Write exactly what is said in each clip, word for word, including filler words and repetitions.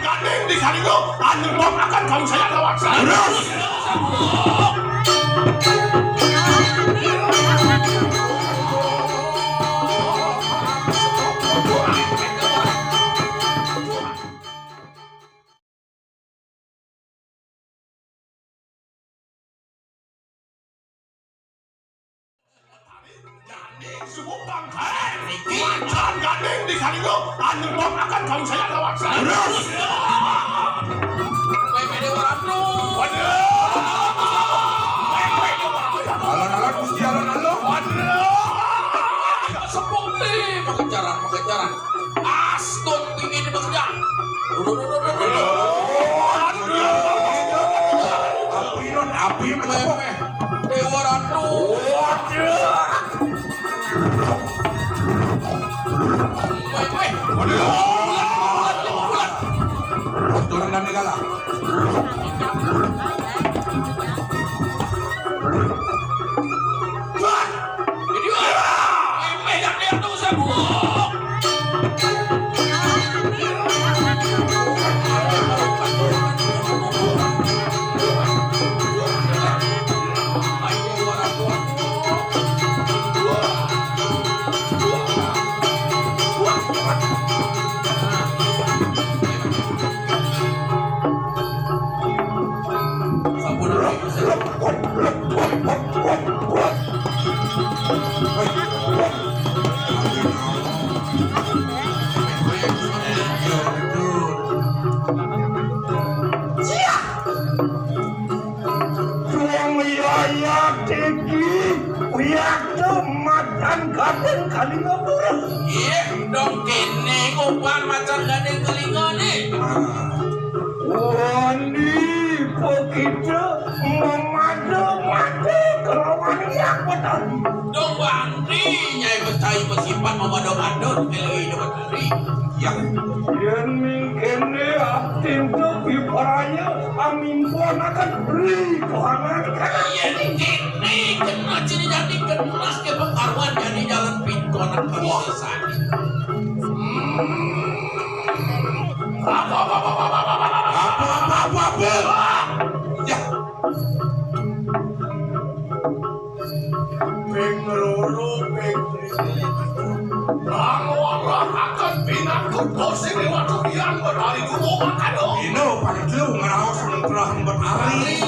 Gandeng di Kalinggo, anu pom akan kamu saya lewat sana. Terus. Gandeng subuh bangkai. Macan gandeng di Kalinggo, anu pom akan kamu saya lewat sana. Terus. Waduh. Alon-alon, Gusti, alon-alon. Waduh. Sepuh nih, pakejaran, pakejaran. Astun tinggi di pakejaran. Aduh. Api non, api menepuk. Dewa Ratu. Waduh. Weh, weh. Waduh. Turun dan negala. Wong yaya tiki, wiaktu macan gandeng Kalinggo pura. Iya, dong kene upan macan gandeng Kalinggo nih. Wani pokita memadu-madu kelawan yang betul. Dong wani Nyai Becai bersifat memadu-madu kelawan yang betul. Ya. Yen mingkene atin tu piparanya amin pon akan beri kohangan. Yen kene kena ciri jadi kena ke pengaruhan jadi jalan pintu anak bangsa. Apa, apa, apa, apa? Ya. Ping loro, ping telu. Nang ora akan pinakut dosa dewa tukian berhari dulu makan. Ino padu ngraos mentrahan berhari.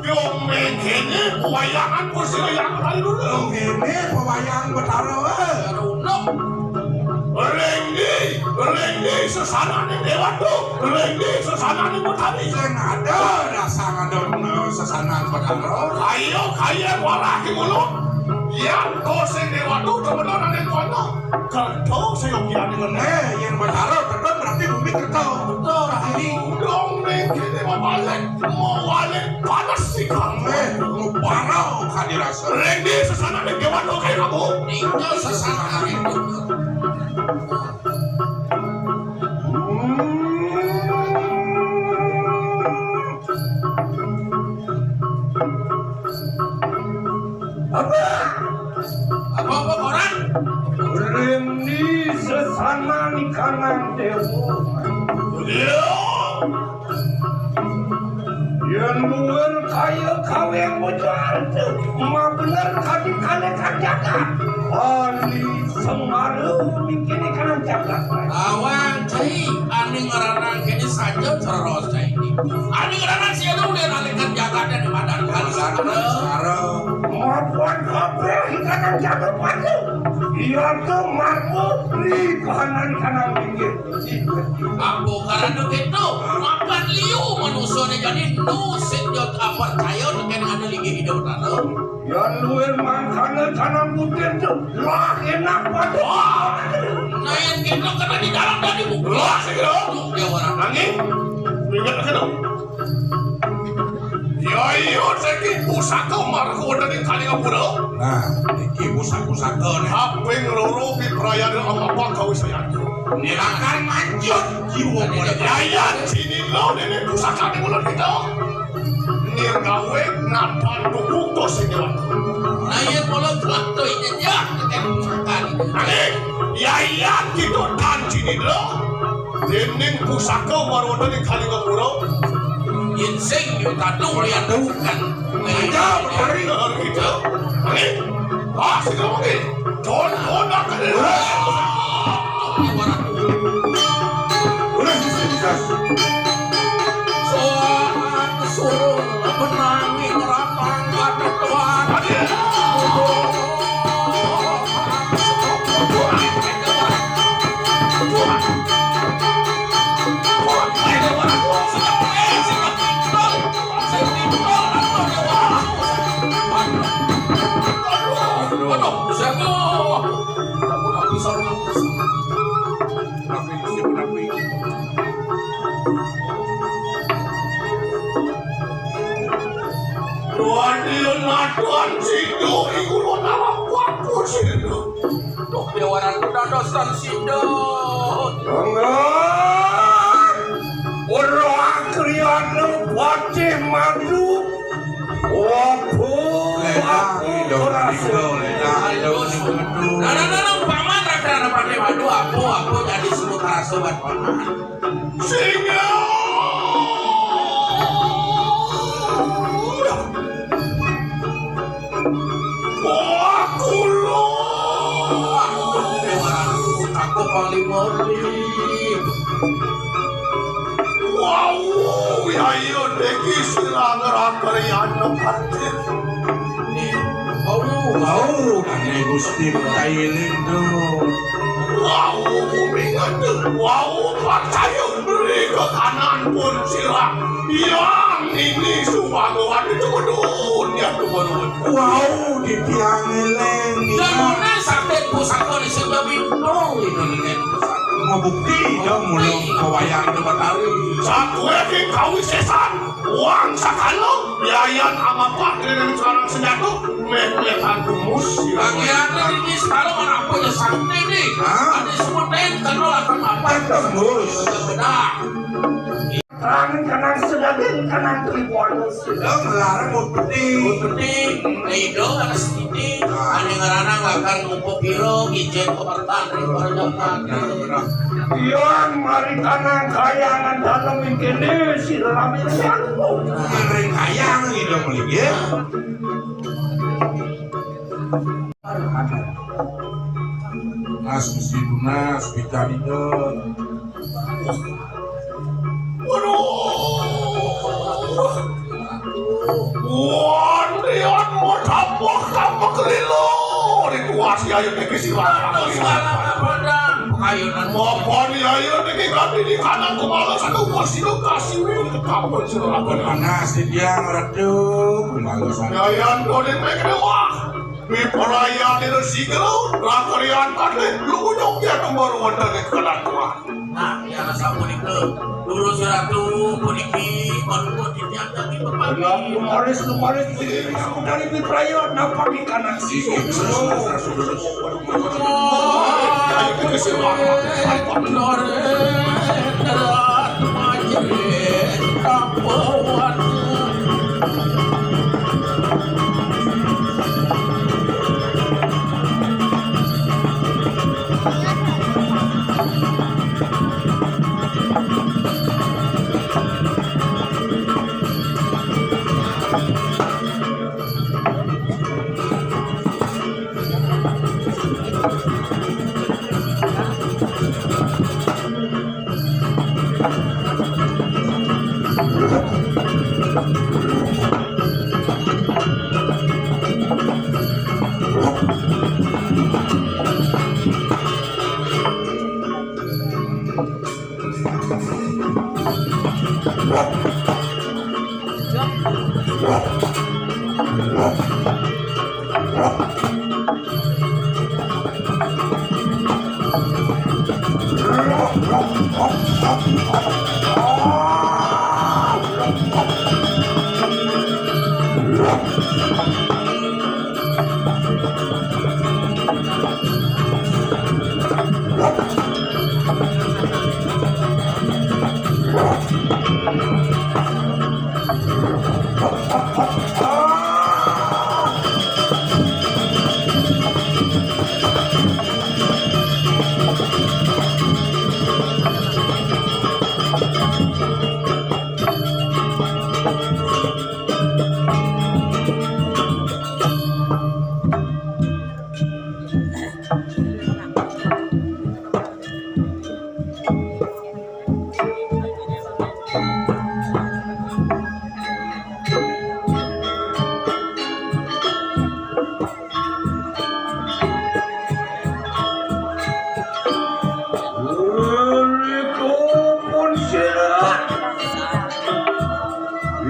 Yo mengkene pewayangan kursi yang berhari dulu. Mengkene pewayangan berhari. Renggi, renggi sesananing dewa tu, renggi sesananing betari. Sing ada dasar ada, eh, sesanan betara. Kayo, kayo warahi mulut. Yang to sing dewa tu temenan ane kono. Kerto seyogiane ngene. Eh, yang betara kerto berarti bumi kerto. Betul, ini. Dong ning kene mabalik, mabalik panas sih kamu. Eh, mau parau kadirasa. Renggi sesananing dewa tu kayo kamu. Tinggal sesananing. Apa? Apa, apa, koran? Reni sesana ni kanang dewa. Iya. Yen luwir kaya kawing bocah arep, mah bener kadi kalekan jagat. Ani sembara mikire kana jagat. Awang cai, ani ngranang kene saja terus cai. Ani ngranang sia tu udah nalikan jagat dan madan kali sembara. Mapuan kabeh kana jagat padu. Iya tu margo ri kahanan kana mikir. Apa karana kéto, mapan liu manusane jani nu sing jot kapercaya tekén ada linggih Ida Betara. Yan luwih mangkana canang putih tu, lah enak banget. Wah, nah, yang kéto kena di dalam tadi, Bu. Lah, sing kena. Tuh, dia orang. Nanging, ingat kena. Ya iya, saiki pusaka marga wonten ing Kalingapura. Nah, iki pusaka-pusakane. Kaping loro ki prayana amapa gawe sayatra. Nirakan manjur jiwa. Yayan sinilo dene pusakane kula kita. Nirgawe napan tuku sing dewata. Nah, yen kula jelek to iki ya, nek pusakane. Ayo, yayan kita dan sinilo. Déning pusaka wara wonten ing Kalingapura. Yén sing yo kadung liyan tekan. Aja, Betari. Bener gitu. Ayo. Ah, sing ngomong iki. Don, don, akan. Udah, bisa, bisa. Soal suruh menangi rapang kata Tuhan. Tuhan, dia naduan sido, iku lo nama kuatku sido. Duh, dewanan dadosan sido. Enggak. Ora kriana patih madu. Waduh, aku berhasil. Nah, nah, nah, nah, paman, rada-rada pakai madu, aku, aku jadi sebut rasa buat paman. Singa! Wah, kula! Aku paling mati. Wau, ya iya, niki sira ngrangkari anu, Kanjeng. Wau, wau, ane Gusti Kailing to. Wau, bumi ngadeg. Wau, percaya beri ke kanan pun sira. Yang ini subagawan itu menurun, ya, menurun. Wau, di tiang eling. Jangan sakit pusaka di sini, tapi tolong ini dengan pusaka. Mau bukti, dong, mulai kawayan ke Betari. Satu lagi kau sesan. Wong sakala biayan amapak dening sarang senjata, meh-meh antumus. Bagian iki sekala menapa ya sakti iki? Hah? Ade sebutin kenal akan apa? Tembus. Benar. Terang kanang sedaging kanang tribuan. Lo melarang mau peti. Mau peti, Rido ada sedikit. Ane ngarana bakal ngumpul piro, ijen kepertan, ring ora nyaman. Iya, mari kanang kayangan dalem ing kene, sira rame nyangkut. Mari kayang iki, Dong, iki. Mas mesti tunas, picarita. Waduh. Wandrian mau tapak-tapak lilo. Dikuasi ayo niki sira. Aduh, salah padang. Ayo, nang. Apa nih ayo niki kami di kanan kepala satu kursi lo kasih wih, ketampun sira. Panas di tiang redup, kepala satu. Yayan Doni Pekrewa. Miprayan dina sigel, rakrian kadhe, luwung ya nomor wonten ing kelatuan. Nah, ya sapunika, Durus Ratu puniki, manungkut titiang kami berbagi. Ya, lumaris, lumaris, puniki, saudari Miprayan, napa di kanan sisi? Durus, Durus, Durus, Durus. Ayo, kita simak.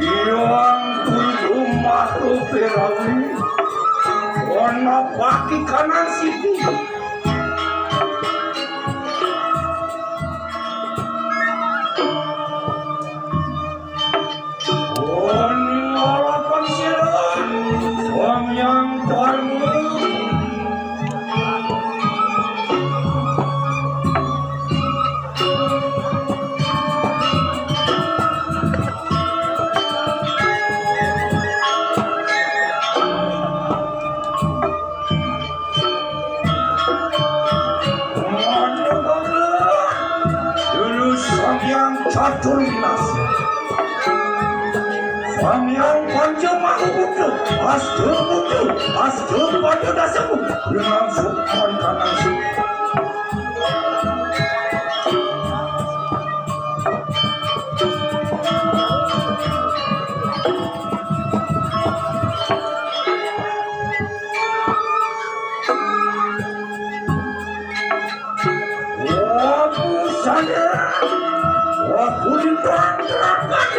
Yang kudu makhluk perawi, warna pati kanan siti. Oni ngalakan sila, Wang Yang Tarmu. Dulu Samyang Catur Binas. Samyang Panca Maha Buddha. Astu Buddha. Astu Pada Dasamu. Dengan sopan kanan sini. Waku sadar, waku diterang-terangkan.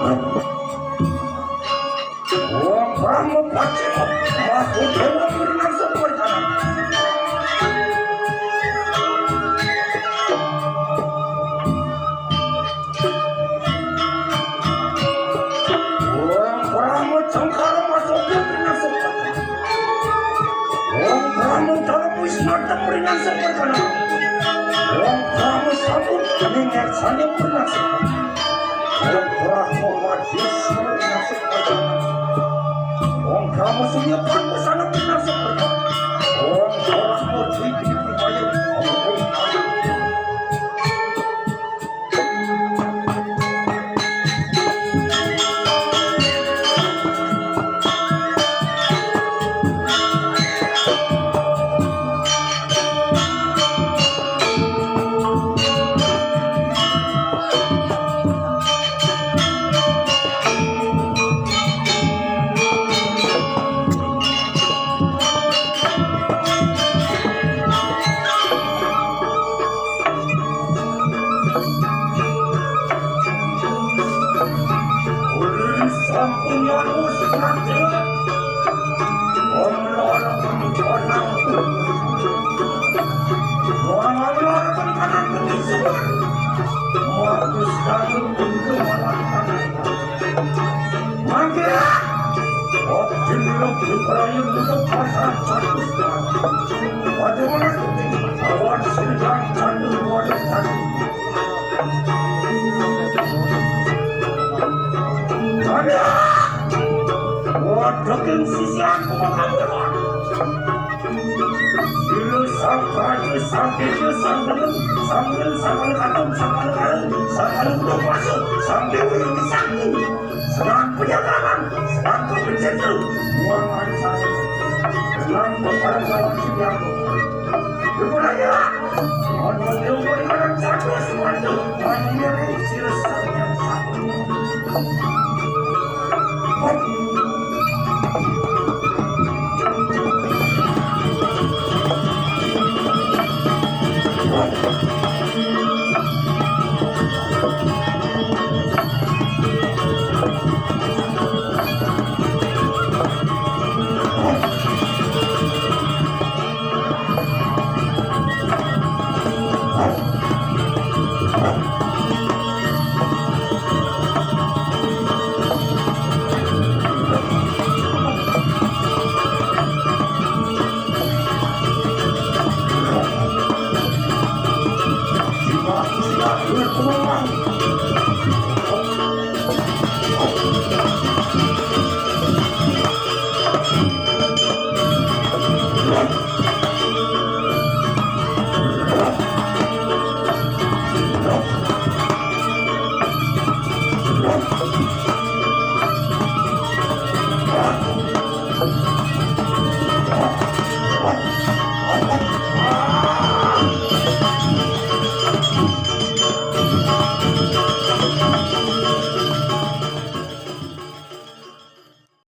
Wong Brahma Pacima, Mahadéwa Wirnasa Perdana. Wong Brahma Cengkara Masoka Wirnasa Perdana. Wong Brahma Dalam Wisnu Perdana. Wong Brahma Sabun Ning Ersanya Perdana. Wong Brahma Madya Sura Nasib Perdana. Wong Brahma Surya Pangusana Perdana. Wong Brahma Dwi Dwi Purwaya. Sampun nyawa semangat. Wong lara pun konang. Wong lara pun konang. Wong lara pun konang. Mangke. Odin Lubung Prayu nutup pasar satu. Bagaimana? Awan sedang candu wadah tadi. Ada. Wadah yang sisi aku mengambil. Dulu sang raja, sang desa, sang belum, sang belum, sang belum atom, sang belum atom, sang belum belum masuk, sang dewi yang sakti. Serang penyerangan, serang pencetu, buang air satu. Dengan peperangan yang diperaya, ada yang berikan satu sepatu, mandiri silsanya satu.